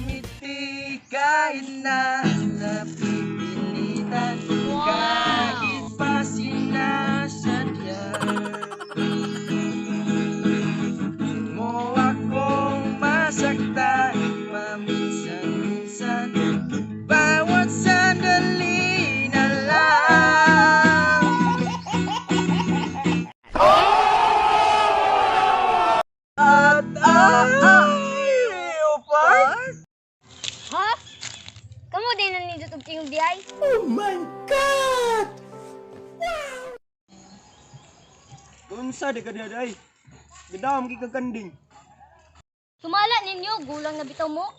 Ngiti kahit na napipilitan, kahit pa sinasadya mo akong masaktan paminsan-minsan, bawat sandali na lang. At ay, upar. Ha? Kamu din na nindot og tingog di ay? Unsa di ka diha ay? Gidam gi kaganding. Sumala ninyo, gulang na bitaw mo.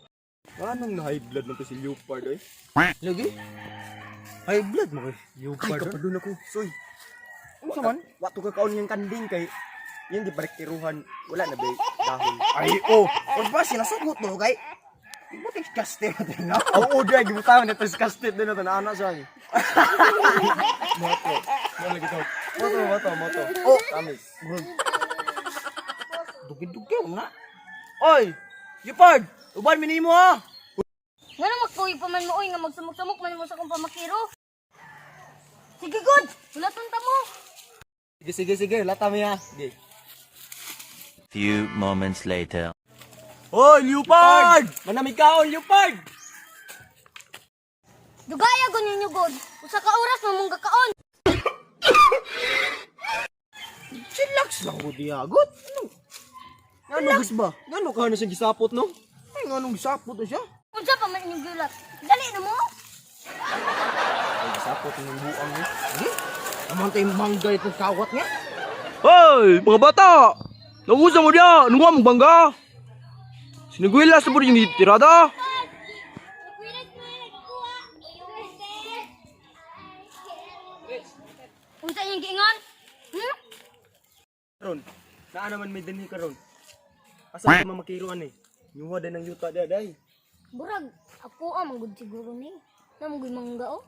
Anong na high blood man to si Leopard ay? Lagi? High blood mo kay Ay, Leopard. kapadun ako. Soy. Unsa man? Wa to ka kaon ng kanding kay yan di barektiruhan. Wala na bay dahon. Ay, oh. Or ba sinasagot to kay Buti kaste mo din na. Oo, di ay gibutangan na disgusted din na ana siya. Moto. Mo lagi to. Moto, moto, moto. Oh. Tamis. Dugi-dugi mo na. Oy, Leopard, uban minimo ha. Ngano magpuyo pa man mo oy nga magsumok-sumok man mo sa akong pamakiro. Sige god, hulaton ta mo. Sige, sige, sige. Lata mi ha. Sige. Few moments later. Oy, Leopard! Manamig kaon, Leopard! Dugaya gun ninyo god. Usa ka oras mo mong gakaon. Chillax lang ko diagot. Ano? Ngano ba? Ngano ka na siyang gisapot no? Ay, nganong gisapot na siya? Unsa pa man inyong giulat? Dali na mo. Ay, gisapot ng buang ni. Sige. Naman tayo mangga itong kawat niya. Hoy, mga bata! Nagusa mo diya! Nunga mong bangga! Sinugwila sa puro yung tirada! Unsa inyong giingon? Hmm? Karon, naa naman may dinhi karon. Asa ka mamakiruan eh? Nyuha din ang yuta diha day. Burag, ako ang manggod siguro ni. Namugod mangga oh.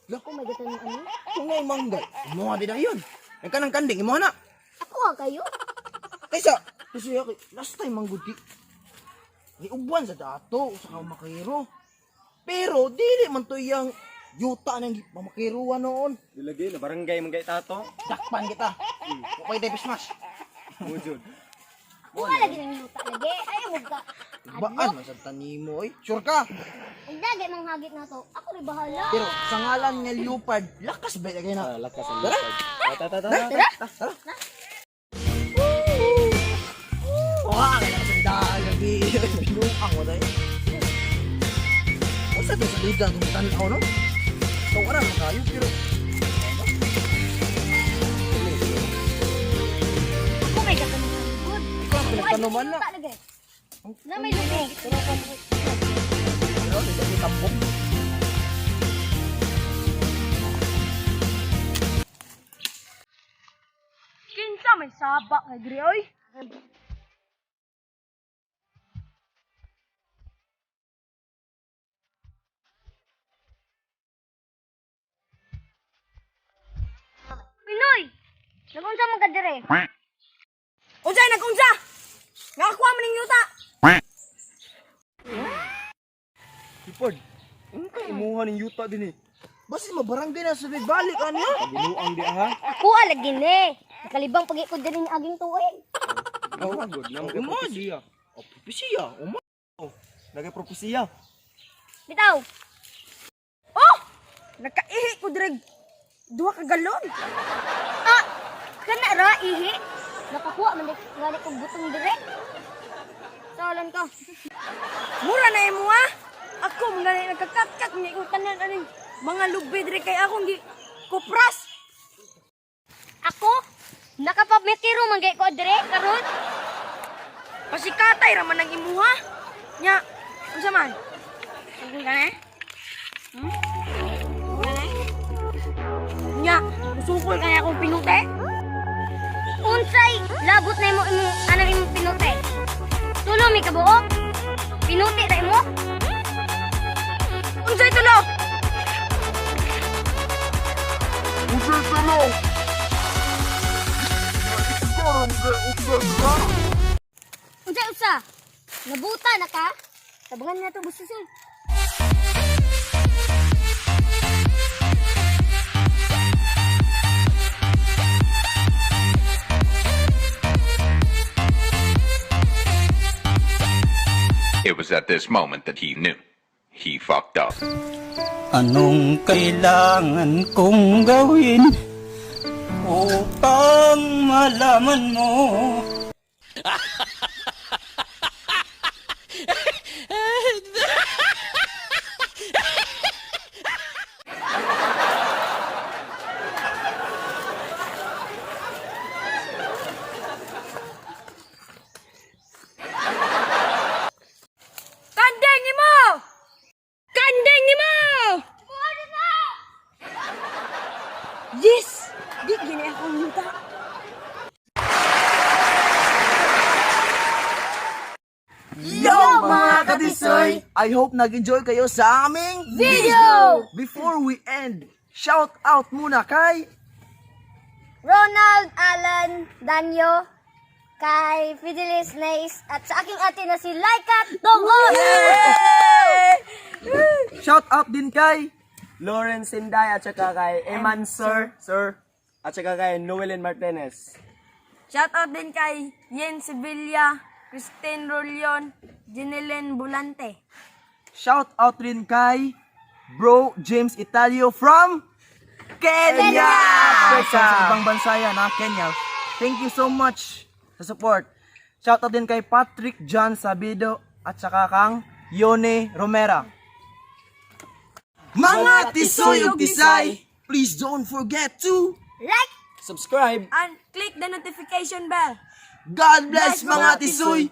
Ako may gatan ano. Kung nga mangga, imuha di dayon. Ang kanang kanding, imuha na. Ako ah kayo. Kaysa, kasi ako, last time manggod di. Niubuan sa dato, sa kamakiro. Pero, dili man to iyang yuta ng pamakiruan noon. Dilagi na barangay man kay tato. Dakpan kita. Okay tayo pismas. Mujud. Ako nga lagi ng yuta lagi. Ay mo ka. Baan man sa tanimo oy. Sure ka? Ay dagay mang hagit na to. Ako rin bahala. Pero sa ngalan nga leopard, lakas ba kay na? Ah, lakas ang Tara. leopard. Tara, tara, Tara. tara. Tara. Wah, kaya sa lida gabi. Binuang mo tayo. Unsa to sa lida kung tan-aw no? Tawaran mo kayo pero Ako may gatan ng good. Ikaw ang pinagtanuman na. Yuta lagi. Na may lubi. Pero di ba tambok? Kinsa may saba kay diri oy. Pinoy! Nagunsa man ka dire? Unsay nagunsa? Nakakuha man ning yuta. Leopard. Ano ka imuha ning yuta din eh? Basta mabarangay na sa balik ano? Binuang di ha. Ako ah, lagi ni. Nakalibang pag ikod diri ni aging tuig. Oh, good. Na Uma. magpropesiya. Oh, pisiya. Uma. Nagapropesiya. Bitaw. Oh! Nakaihi ko direg duha ka galon. Ah, kana ra ihi. Nakakuha man di gani kog butong dire. Salan ka. Mura na imo ha. Ako man gani nagkakatkat ni ko tanan aning mga lubi dire kay akong gi kupras. Ako nakapamikiro man gay ko dire karon. Pasikatay ra man ang imuha. Nya, unsa man? Sugol ka na? Hmm? Sugol ka na? Nya, usukol kaya akong pinute? Unsay labot na imo imo anang imong pinute? Tulo mi kabuok. Pinuti ra imo. Unsay tulo? Unsay tulo? Unsa usa? Nabuta na ka? Tabangan na to bususoy. It was at this moment that he knew. He fucked up. Anong kailangan kong gawin upang malaman mo? Kandeng nimo! Kandeng nimo! Yes! Di gini akong yuta. Yo mga katisoy! I hope nag-enjoy kayo sa aming Video! Before we end, shout out muna kay Ronald Alan Danyo, kay Fidelis Nace, at sa aking ate na si Laika Tongos! Shout out din kay Lawrence Sinday at saka kay Eman Sir, Sir, at saka kay Noelin Martinez. Shout out din kay Yen Sevilla, Christine Rolion, Jeneline Bulante. Shout out rin kay Bro James Italio from Kenya! Sa ibang bansa yan, ha? Kenya. Thank you so much sa support. Shout out din kay Patrick John Sabido at saka kang Yone Romera. Mga tisoy ug tisay, please don't forget to Like! Subscribe! And click the notification bell. God bless mga tisoy!